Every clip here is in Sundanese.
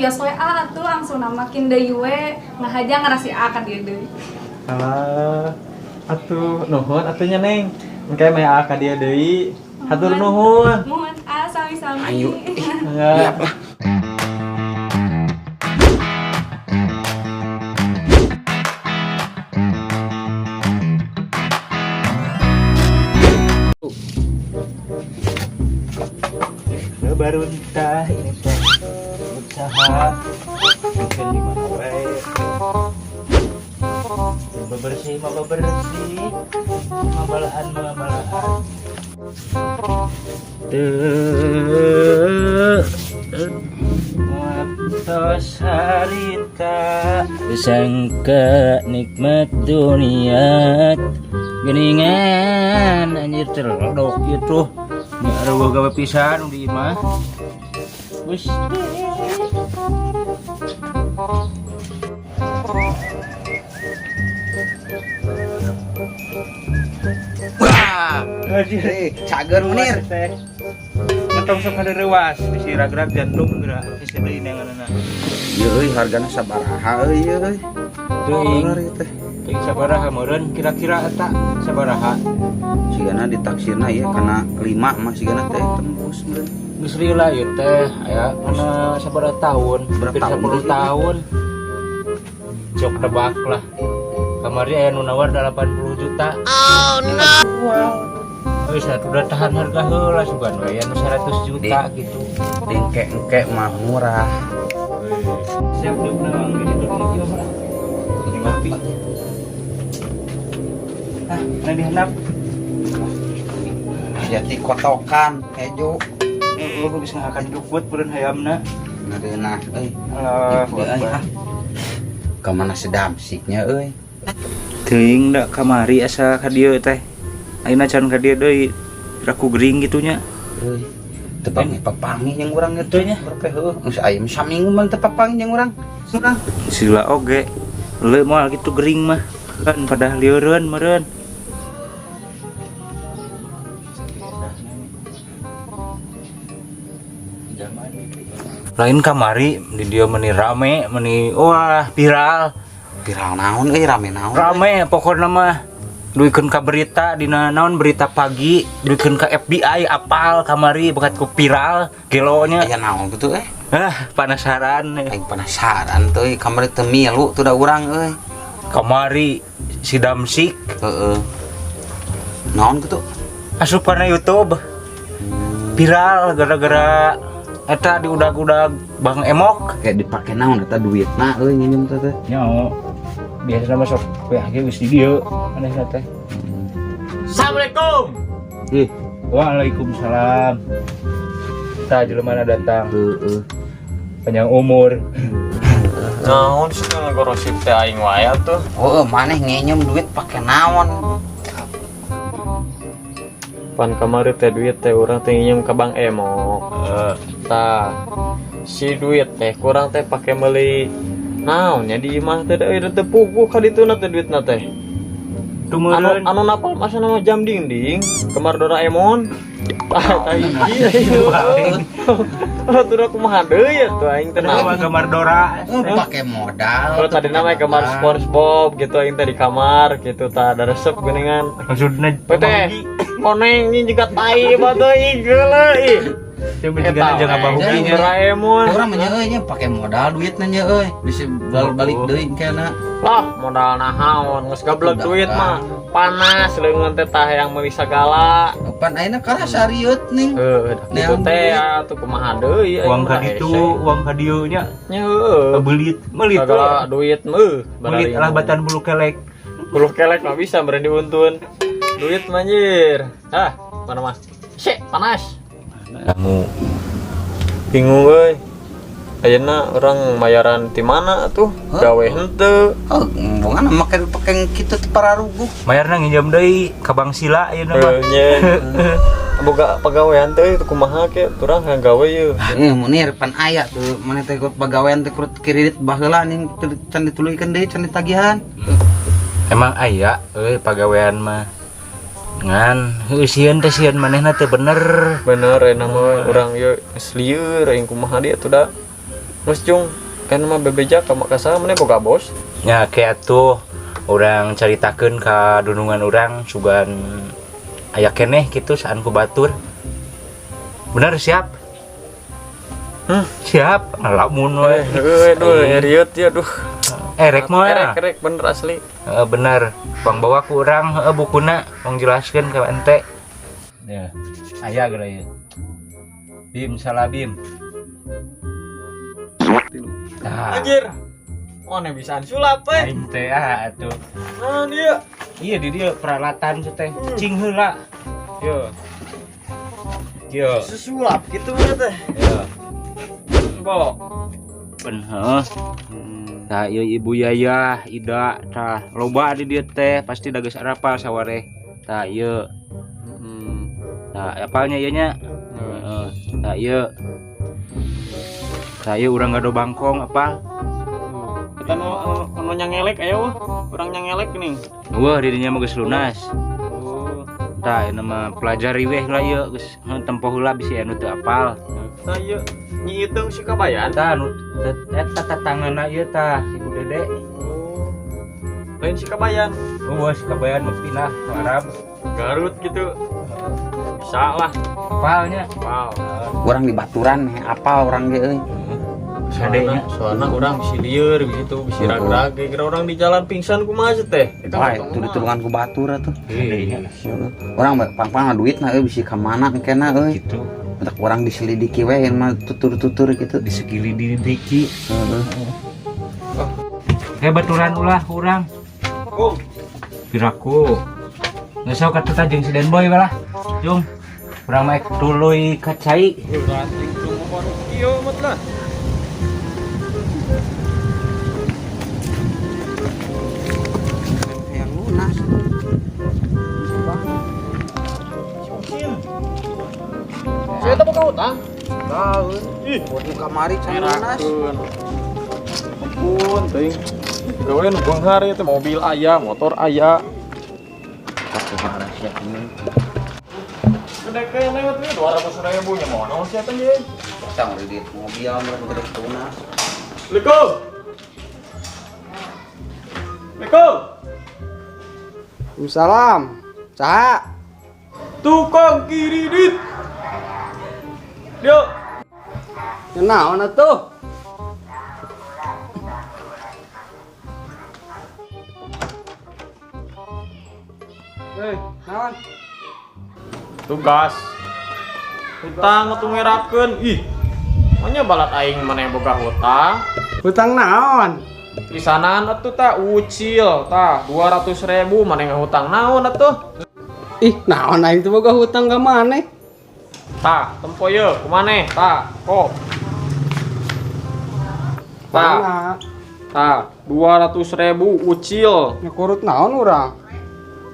Wios we ah atuh langsung makin deui we ngahaja ngarasi A ka dieu deui. Alah, atuh nuhun atuh nya, Neng. Engke meh A ka dieu deui. Hatur nuhun. Muhun ah, sami-sami. Ayo. Enggak. Siap lah. Baru entah ini teh usaha bikin di mana wae. Bebersih mah bebersih, mabalahan mah balahan. Teu Waktu harita sangka nikmat dunia geningan, anjir, terlodok gitu. Ini ada gawe pisan di imah. Wis. Wah, Anjir. Cager, Munir. Teh. Entong sok reuwas, bisi rag-rag jantung geura geus deui neanganna. Ieu euy hargana sabaraha euy ieu euy? Teuing. Bener ieu teh. Teuing sabaraha meureun kira-kira eta sabaraha? Sigana ditaksirna ieu kana 5 mah sigana teh tembus meureun. Geus lila ieu teh aya kana sabaraha tahun? Berapa Hampir tahun 10 teh? Tahun. Cok tebak lah. Kamari aya nu nawar 80 juta. Oh no. Wis atuh udah tahan harga heula, sugan we aya nu 100 juta gitu. Dingke-engke mah murah. Siap diukna mang di ditu ieu mah. Ini ngopi. Ah, nah dihandap. Jadi kotokan hejo. Heeh, geus ngahakan jukut beureun hayamna. Ngareunah euy. Alah, Ieu euy ah. Ka mana sedamsiknya euy? Teuing da kamari asa ka dieu teh. Ayeuna can ka dieu deui. Raku gering gitu nya. Euy. Teu papanggih jeung urang Teu eta nya. Berapa heueuh. Geus aya saminggu mah teu papanggih jeung urang. Urang. Sila oge. Leu moal gitu gering mah. Kan pada lieureun meureun. Lain kamari di dia meni rame, meni wah viral. Viral naon euy, rame naon? Rame pokokna mah. Duikeun ka berita dina naon, berita pagi, duikeun ka FBI apal kamari bekat ku viral gelonya. Aya naon gitu eh? Ah, penasaran. Aing penasaran tuh euy, kamari teu milu tuh da urang euy. Kamari si Damsik Heeh. Naon gitu? Asup kana YouTube. Viral gara-gara eta diudag-udag Bang Emok. Kayak dipake naon eta duitna euy nginjem teh teh. Nyaho. Biasana masuk WA ge geus di dieu anehna teh. Assalamualaikum. Ih, Waalaikumsalam. Tah jelema datang heeh. Panjang umur. Naon sih ngagorosip teh aing wae atuh. Oh, maneh ngenyem duit pake naon? Pan kamari teh duit teh urang teh nginjem ka Bang Emo. Heeh. Tah, si duit teh kurang teh pake meuli naon nya di imah teh euy, teu puguh ka dituna teh duitna teh. Anu Tumeureun. Anu napal masa nama jam dinding kamar Doraemon. Tah tah hiji. Atuh kumaha deui atuh aing teh Nawa naon. gambar Dora. Oh, pake modal. Kalau tadi namanya kamar SpongeBob gitu aing teh di kamar gitu tah ada resep geuningan. Maksudna Teh, koneng ini juga tai batu ih geuleuh ih. Coba juga aja nggak bahu. Jadi, Doraemon. Urang mah nya euy nya pake modal duitna nya euy. Bisa balik deui kena. Lah, modal nahaon geus gablek Udah, duit mah. Panas leungeun teh tah yang meuli sagala. Pan ayeuna kalah sarieut ning. Heuh, kitu Neang teh duit. Atuh kumaha deui aing Uang mah ka ditu, hese. uang ka dieu nya. Nya heueuh. Belit, melit. Sagala duit mah Melit lah batan bulu kelek. Bulu kelek mah bisa meureun diuntun. Duit mah anjir. Ah, mana mas? Sik, panas. Kamu Bingung euy. Ayeuna orang mayaran ti mana tuh? Hah? Gawe henteu. Oh, bongan make pake kitu teh pararuguh. Bayarna nginjem deui ka Bang Sila ayeuna mah. Heuh nya. Boga pagawean teh itu kumaha ke turang gawe yeuh. Eh, Munir pan aya tuh maneh teh pagawean teh kurut kredit baheula ning can dituluykeun deui, can ditagihan. Emang aya euy pagawean mah. Ngan heuh sieun teh, sieun manehna teh bener. Bener ayeuna mah urang ieu geus lieur aing kumaha dia tuh da. Terus Jung, kan mah bebeja ka ka maneh boga bos. Nya kayak tuh urang caritakeun ka dunungan urang sugan aya keneh kitu saan ku batur. Bener siap? Siap, ngalamun we. Eh, aduh, riut ya, aduh. Eh, rek moal. Erek, erek bener asli. Heeh, bener. Bang bawa ku urang heuh bukuna, mau jelaskeun ka ente. Ya, aya geura ieu. Bim salah bim. Tah, Anjir. Oh, nih bisaan sulap eh. aing teh ah atuh. Nah, dia. Iya di dia peralatan teh. Cing heula. Yo. Yo. Sesulap gitu mah teh. Yo. Bo. Bener. Tah ieu Ibu Yaya, Ida, tah loba di dieu teh pasti da geus arapal sawareh. Tah ieu. Tah apalnya ieu nya? Heeh. Tah ieu. Tah ieu urang gado bangkong apal? Kita nu nu nyangelek ayo, urang nyangelek nih. Wah, di dinya mah geus lunas. Oh. Tah ieu mah pelajari weh lah ieu geus heuh, tempo heula bisi anu teu apal. Tah ieu Nyi Iteung si kabayan. Tah anu eta tatanganna ieu tah Ibu Dede. Oh. Lain si kabayan. Oh, si kabayan mah pindah ke Arab. Garut gitu. Bisa lah. Apalnya. Wow. Urang di baturan meh apal urang ge euy. Sadenya. Soalnya urang bisi lieur gitu, bisi ragrag kira orang di jalan pingsan kumaha sih teh. Eta Wah, mah itu ditulungan ku batur atuh. Sadenya. Urang pang-pang duit na euy bisi ka mana engkena euy. Gitu. Untuk urang diselidiki we mah tutur-tutur gitu. Disegili didiki. Heeh. Kayak baturan ulah urang. Oh, Piraku. Nggak sok kata jeung si Den Boy lah. Jung. Urang mah tuluy ka cai. Iya, mat lah. Yang lunas. Saya tak buka hutang. Tahu. Ih, Buat nu kamari can lunas. Ampun, teuing. Gawe nu beunghar ieu teh mobil aya, motor aya. Kumaha rahasia ini. Gede kene teh 200.000 nya mau naon sia teh ye. Utang kredit mobil mah gede lunas. Assalamualaikum. Assalamualaikum. Waalaikumsalam. Saha? Tukang kiridit. Yo. Ya naon atuh? Hei, naon? Tugas. Hutang atuh ngerakeun. Ih. Manya balat aing maneh boga hutang. Hutang naon? Pisanan atuh tah ucil tah 200.000 maneh ngahutang naon atuh? Ih, naon aing teh boga hutang ka maneh? Tah, tempo ye kumaneh tah, kok. Tah, Mana? tah 200.000 ucil. Nyakurut naon urang?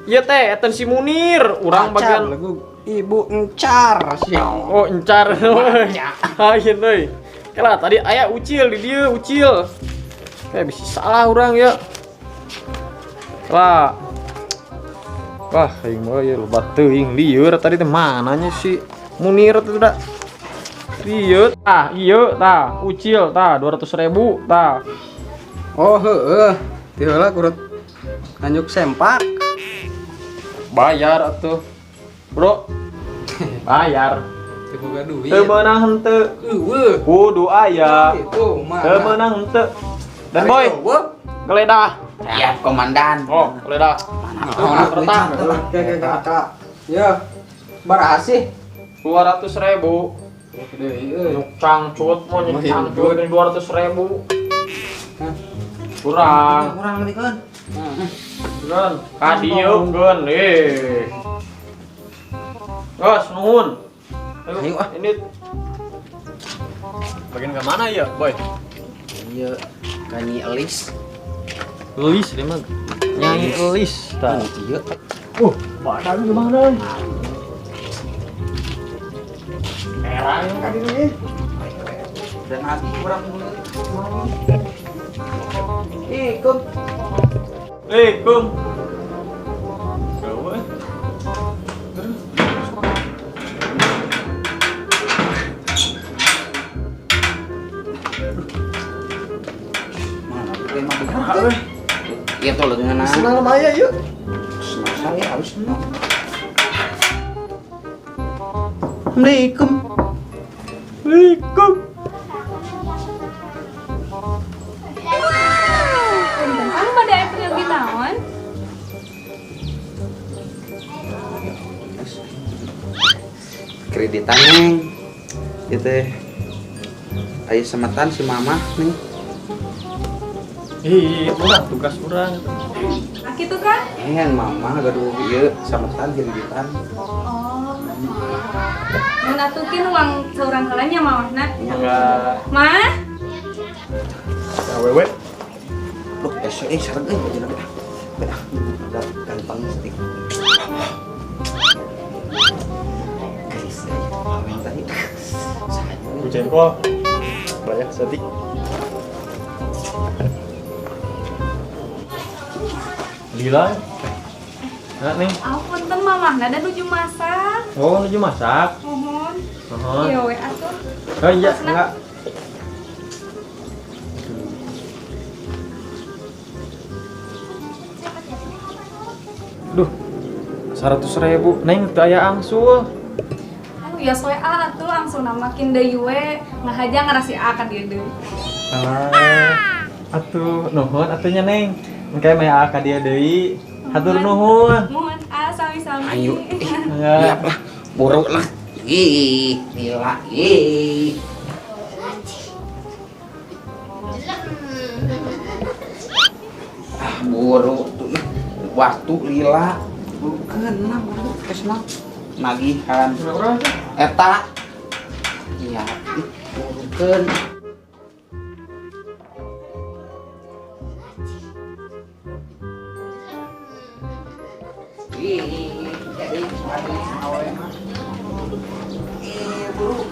Ieu teh eta si Munir, urang bagian lagu ibu encar sih. Oh, encar. Lain euy. Kela tadi aya ucil di dieu, ucil. Kayak bisa salah urang ya. Lah. Wah, aing mah ieu loba teuing lieur tadi teh mananya si Munir teh da. Ieu tah, ieu tah, ucil tah 200.000 tah. Oh, heeh. Ti heula kurut nganjuk sempak. Bayar atuh. Bro. Bayar. Teu boga duit. Teu meunang henteu. Eueuh. Kudu aya. Itu mah. Teu meunang henteu. Dan boy, geledah. Siap komandan. Oh, geledah. Naon Pertang. Oke, Ya. Barasih. 200.000. Gede euy. Nyuk cangcut mau nyuk cangcut 200.000. Kurang. Kurang dikeun. Geun, ka dieu geun eh. Gas, nuhun. Ayo, ah. Ini bagian ke mana ya, boy? Iya, kanyi elis. Elis ini mah. Nyai elis tah. Oh, iya. Badan gimana? Erang ka dieu eh. Dan abi kurang Ikut. Eh, Kum. Gawe. Ge mah bener. Ieu tuh leungeunna. Senang maya yuk. Senang saya harus senang. Assalamualaikum. Assalamualaikum. Kamu pada aya peryogi naon? Kreditan neng. Ieu teh aya semetan si mamah nih. Ih, urang tugas urang. Ah kitu kan? Mamah gaduh ieu semetan kreditan. Oh. Mun atuh kin uang saurang heula nya mamahna. Enggak. Mah? Awewe. Duh, sareng euy bajuna ge. Ah, agak ganteng sedikit. Gelis euy, awen tadi. Ku jengkol. Banyak sedih. Lila. Nah, nih. Apunten mamahna da nuju masak. Oh, nuju masak. Mohon. Mohon. Iya we atuh. Oh iya, enggak. Duh, 100.000. Neng teu aya angsul. Aduh, ya soe atuh angsulna makin deui we ngahaja ngarasi A ka dieu deui. Alah, atuh nuhun atuh nya Neng. Engke meh A ka dieu deui. Hatur nuhun. Mohon A sami-sami. Ayo, Enggak. Siap lah, buruk lah. Ih, gila, ih. Ah, buruk tuh. Waktu lila. Bukan, nah, buruk kesna. Nagihan. Eta. Iya, ih, burukeun. Ih, jadi awe mah. Ih, buruk.